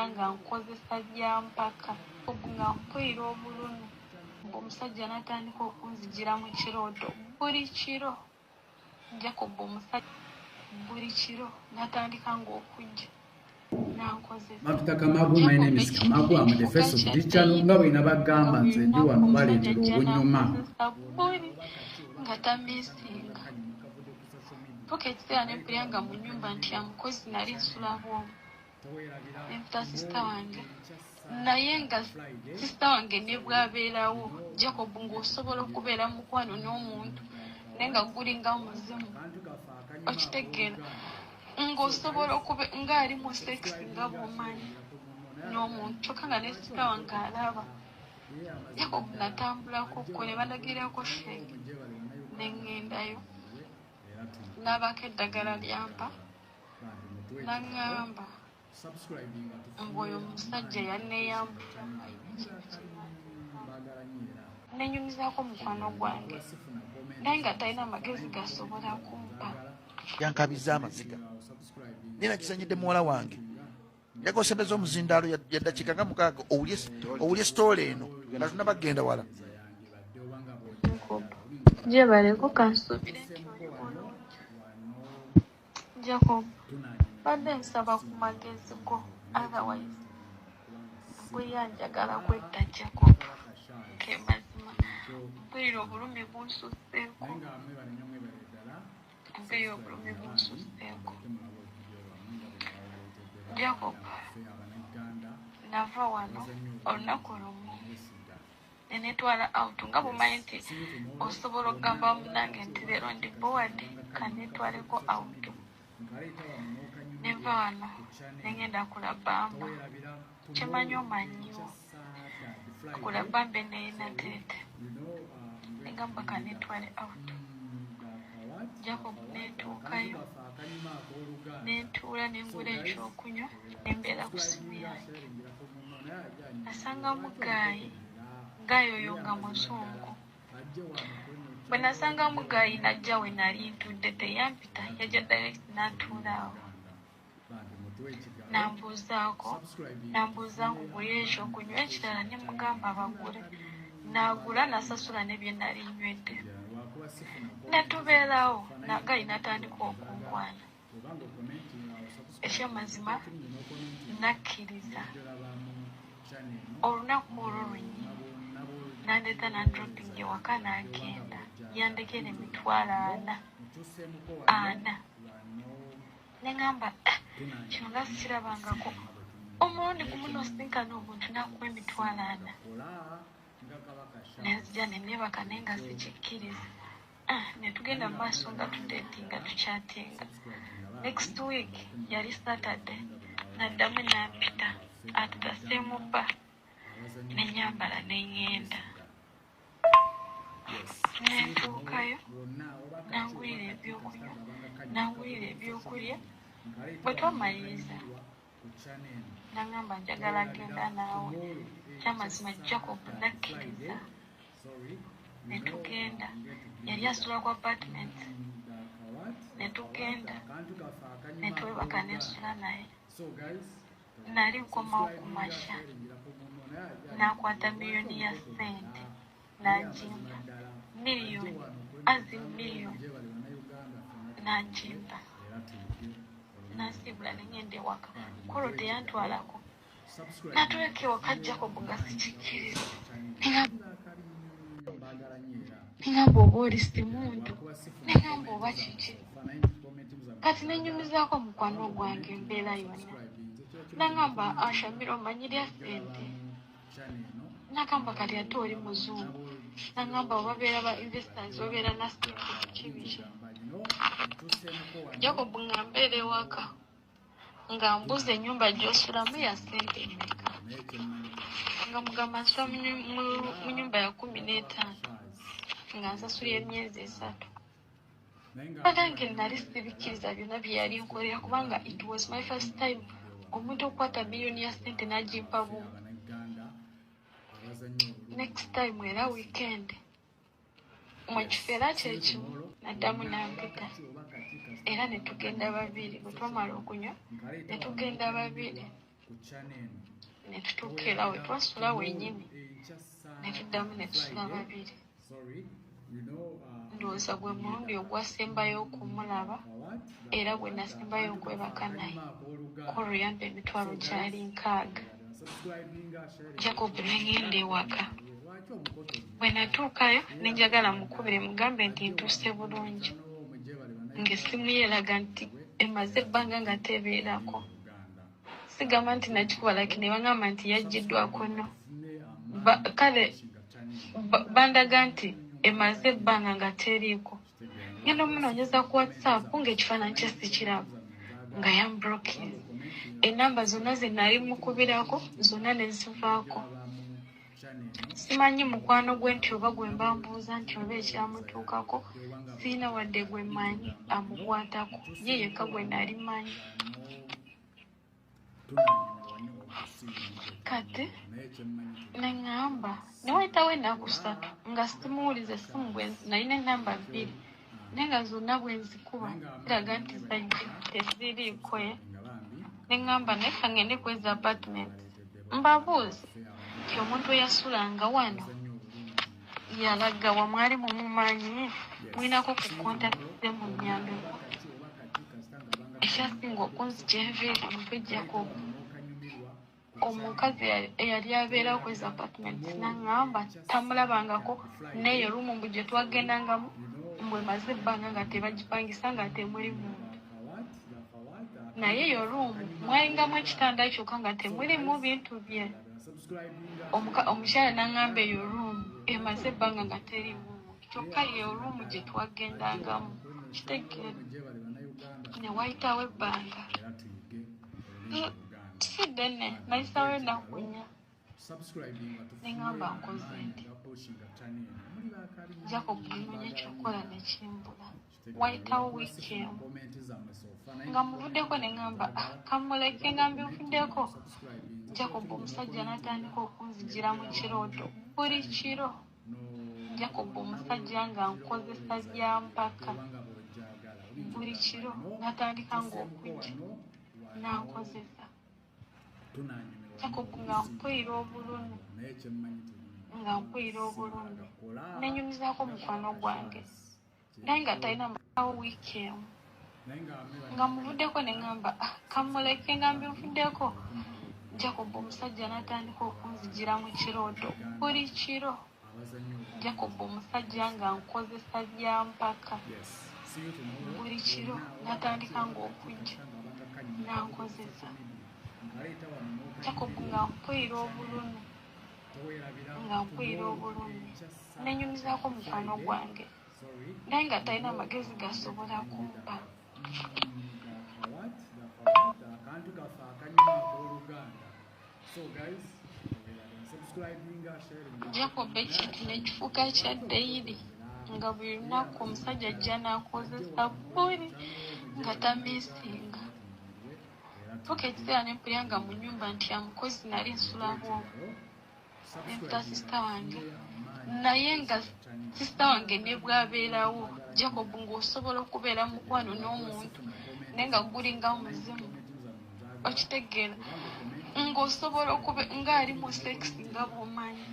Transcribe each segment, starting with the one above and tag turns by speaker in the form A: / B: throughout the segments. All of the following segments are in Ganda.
A: mpulira nga nkozesa byampaka, nga mpulira obulumi. Omusajja n'atandika okunzigira mu kirooto buli kiro. Jacob, omusajja buli kiro n'atandika ng'okujja nankozesa.
B: Bampita Kamagu, my name is Kamagu, I'm the face of this channel. Nga bwe nabagamba, nze ndi wano baleetera obunyuma.
A: Buli nga tamisinga tuuka ekiseera nempulira nga mu nyumba nti amukozi. Nali nsula bwomu, nempita sister wange, naye nga sister wange ne bwabeerawo, Jacob, ng'osobola okubeera mukwano n'omuntu naye nga gulinga muzimu, okitegeera? Ng'osobola okube ng'ali mu sex nga bw'omanyi n'omuntu, kyokka nga ne sister wange alaba. Jacob, natambulako ko ne balagirako sheikh, ne ŋŋendayo, n'abaako eddagala lyampa, naŋŋamba ng'oyo omusajja yanneeyambula. Nenyumizaako mukwano gwange, naye nga talina magezi gasobola kumpa.
C: Yankabiza amaziga, naye nakisanyidde muwala wange. Njagala osembeza omuzindaalo ya ddakiika nga 6, owulye story eno nga tunabagenda wala.
A: Jacob, gyebaleko, kansuubire nti oli bulungi. Jacob, badde nsaba ku magezi go, otherwise mpulira njagala kwetta. Jacob, ke mazima, mpulira obulumi bunsusseeko, mpulira obulumi bunsusseeko. Jacob, nava wano olunaku lumu nenetwala out, nga bwomanyi nti osobola okugamba munange nti leero ndi bored, kanetwaleko out. Neva wano nengenda kulabamba, kyemanyi omanyiwo kulabamba eneyinateete, negamba kanetwale out. Jacob, netuukayo, nentuula, nengula ekyokunywa, nembeera ku simu yange. Nasangamu guy, guy oyo nga muzungu. Bwe nasangamu guy, najja we nali ntudde, teyampita, yajja direct n'atuula awo, nambuuzaako, nambuuza nkugulire ekyokunywa ekirala, ne mugamba bagule. N'agula, nasasula ne bye nali nywedde, netubeerawo. Na guy n'atandika okunkwana. Ekyamazima, nakkiriza. Olunaku olwo lwennyini nandeeta, nandropinga ewaka, n'agenda, yandekera 400,000 ana. Neŋŋamba, "Eh, kino nga sikirabangako, omulundi gumu nosinkana omuntu nakuwa 400,000." Nenzija neneebaka, naye nga sikikkiriza. Ah, netugenda mu maaso nga tudatinga, tukyatinga. Next week yali Saturday, naddamu nampita at the same bar, nenyambala, neŋŋenda, nentuukayo, nangulira ebyokunywa, nangulira ebyokulya. Bwe twamaliriza, nangamba njagala genda naawe. Kyamazima Jacob, nakkiriza, netugenda. Yali asula ku apartment. Netugenda, netwebaka, nensula naye. Nali nkomawo ku makya, nakwata miliyoni ya ssente n'agimpa, miliyoni azi miliyoni n'agimpa, nasiibula, nengenda ewaka. Kwolwo teyantwalako, natuleka ewaka. Jacob, nga sikikkiriza, neŋamba oba oli si muntu, neŋamba oba kiki. Kati nenyumizaako mukwano gwange embeera yonna, nagamba, "Ashamira, omanyirya sente." Nagamba, "Kati ate oli muzungu." Nagamba obabeera ba investors, babeera na sente, biki biki. Jacob, nga mbeera ewaka nga mbuuza, "Ennyumba gy'osulamu ya sente mmeka?" Nga mugamba nsula mu nyumba ya 15, nga nsasula emyezi 3. Banange, nali sibikkiriza byonna bye yali nkolera, kubanga it was my first time omuntu okukwata miliyoni ya sente n'agimpa bumu. Next time era weekend, mu kifo era kyekimu, naddamu nampita era ne tugenda babiri. Bwe twamala okunywa, ne tugenda babiri. Ne tutuuka era we twasula wennyini, ne tuddamu ne tusula babiri. Ndowooza gwe mulundi ogwasembayo okumulaba, era gwe nasembayo okwebaka naye. Kolo yampa 60,000. Jacob ne ŋŋenda ewaka. Bwe natuukayo ne njagala mukubire mugambe nti ntuuse bulungi, ng'essimu ye eraga nti emaze ebbanga nga tebeerako. Sigamba nti nakikuba, lakini ne baŋŋamba nti yaggiddwako no. Kale bandaga nti emaze ebbanga nga teriiko. Ngenda omunoonyeza ku WhatsApp ng'ekifaananyi kye sikiraba, nga yamblockinze. Ennamba zonna ze nali mukubirako zonna ne zivaako. Simanyi mukwano gwe nti oba gwe mba mbuuza nti oba ekyamutuukako, sirina wadde gwe mmanyi amukwatako, ye yekka gwe nali mmanyi. Kati ne ŋŋamba ne wayitawo ennaku 3 nga simuwuliza essimu, bwe nalina ennamba 2 naye nga zonna bwe nzikuba ziraga nti zajja teziriiko. Ne ŋŋamba naye ka ŋŋende ku ezi apartment mbabuuze nti omuntu eyasulanga wano yalaga wa, mwali mumumanyi, mulinako ku contact ze munnyambeko. Ekyasinga okunzigya enviiri mutwe Jacob, omukazi eyali abeera ku ezi apartment n'aŋŋamba tamulabangako, n'eyo ruumu mbu gye twagendangamu mbu emaze ebbanga nga tebagipangisa nga temuli muntu. Naye eyo ruumu mwalingamu ekitanda kyokka nga temulimu bintu bye. Omukyala n'aŋŋamba eyo ruumu emaze ebbanga nga teriimu muntu, kyokka yeyo ruumu gye twagendangamu. Kitegeera ne wayitawo ebbanga si ddene, nayisawo ennaku 4 ne ŋŋamba nkoze nti Jacob nnoonya ekyokukola ne kimbula. Wayitawo wiiki emu nga muvuddeko ne ŋŋamba kamuleke nga mbivuddeko. Jacob omusajja n'atandika okunzigira mu kirooto buli kiro. Jacob omusajja nga nkozesa bya mpaka buli kiro, n'atandika ng'okujja n'ankozesa. Jacob nga mpulira obulumi, nga mpulira obulumi. Nenyumizaako mukwano gwange naye nga talina awo. Wiiki emu nga muvuddeko ne ŋŋamba kamuleke nga mbivuddeko. Jacob omusajja n'atandika okunzigira mu kirooto buli kiro. Jacob omusajja nga nkozesa bya mpaka buli kiro, n'atandika ng'okujja n'ankozesa. Jacob nga mpulira obulumi, nga mpulira obulumi. Nenyumizaako mukwano gwange naye nga talina magezi gasobola kumpa. Jacob ekintu nekifuuka kya dayiri, nga buli lunaku omusajja ajja n'akozesa buli nga tamiisinga. Tuuka ekiseera ne mpulira nga mu nnyumba nti amukozi nali nsula bw'omu. Ne mpita sisita wange, naye nga sisita wange ne bw'abeerawo Jacob ng'osobola okubeera mukwano n'omuntu naye nga gulinga muzimu, okitegeera, ng'osobola okuba ng'ali mu sex nga bw'omanyi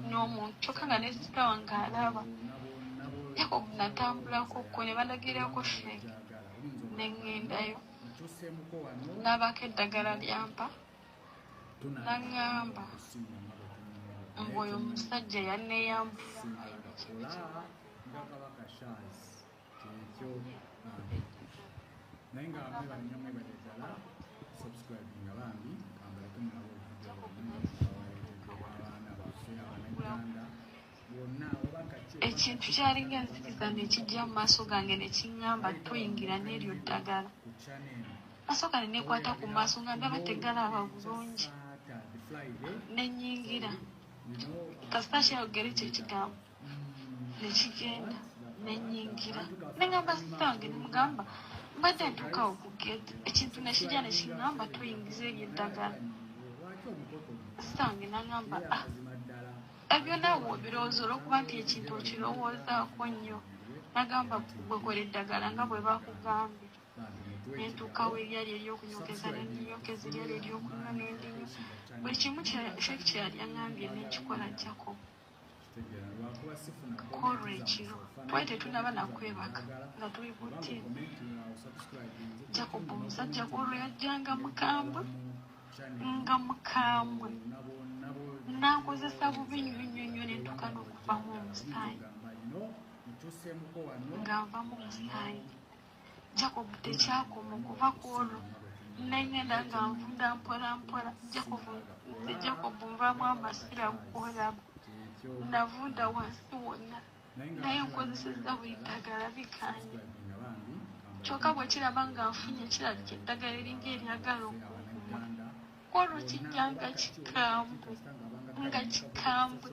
A: n'omuntu, kyokka nga ne sisita wange alaba. Jacob natambulako ko ne bandagirako fake ne ŋŋendayo, n'abaako eddagala lyampa, n'aŋŋamba ng'oyo omusajja yanneeyambula. Ekintu kyalinga enzikiza ne kijja mu maaso gange ne kiŋŋamba toyingira n'eryo ddagala. Nasooka ne neekwata ku maaso nga ndaba tegalaba bulungi, ne nnyingira. Kasita kyayogera ekyo ekigambo ne kigenda, ne nnyingira. Ne ŋŋamba sisita wange ne mugamba mbadde ntuukawo ku geeti, ekintu ne kijja ne kiŋŋamba toyingiza eryo eddagala. Sisita wange n'aŋŋamba ebyo naawe obirowooza olw'okuba nti ekintu okirowoozaako nnyo. N'agamba gwe kola eddagala nga bwe bakugambye. Nentuukawo eryali ery'okunyokeza nendinyokeza, eryali eryokunywa nendinywa, buli kimu Sheikh kyeyali aŋambye nenkikola. Jacob, kolwa ekiro twali tetunaba nakwebaka nga tuli ku ttiimu. Jacob, omusajja kwolwo yajjanga mukambwe, nga mukambwe, nankozesa bubi nnyo nnyo nnyo, nentuuka n'okuvamu omusaayi, nga nvamu omusaayi. Jacob, tekyakoma okuva ku olwo, nengenda nga nvunda mpola mpola. Jacob, nze Jacob nvaamu amasira kwolaba, navunda wansi wonna, naye nkozesezza buli ddagala, biganye. Kyokka bwe kiraba nga nfunye, kirabika eddagala eringa eryagala okunkuma. Kwolwo kijja nga kikambwe, nga kikambwe.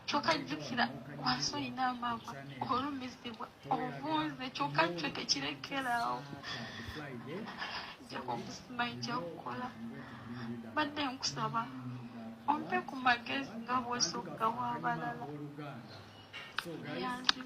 A: Kyokka jjukira wansi olina amabwa, olumizibwa, ovunze, kyokka kyo tekirekeraawo. Jacob, simanyi kyakukola. Badde nkusaba ompe ku magezi nga bw'osoggawo abalala. Yanzi.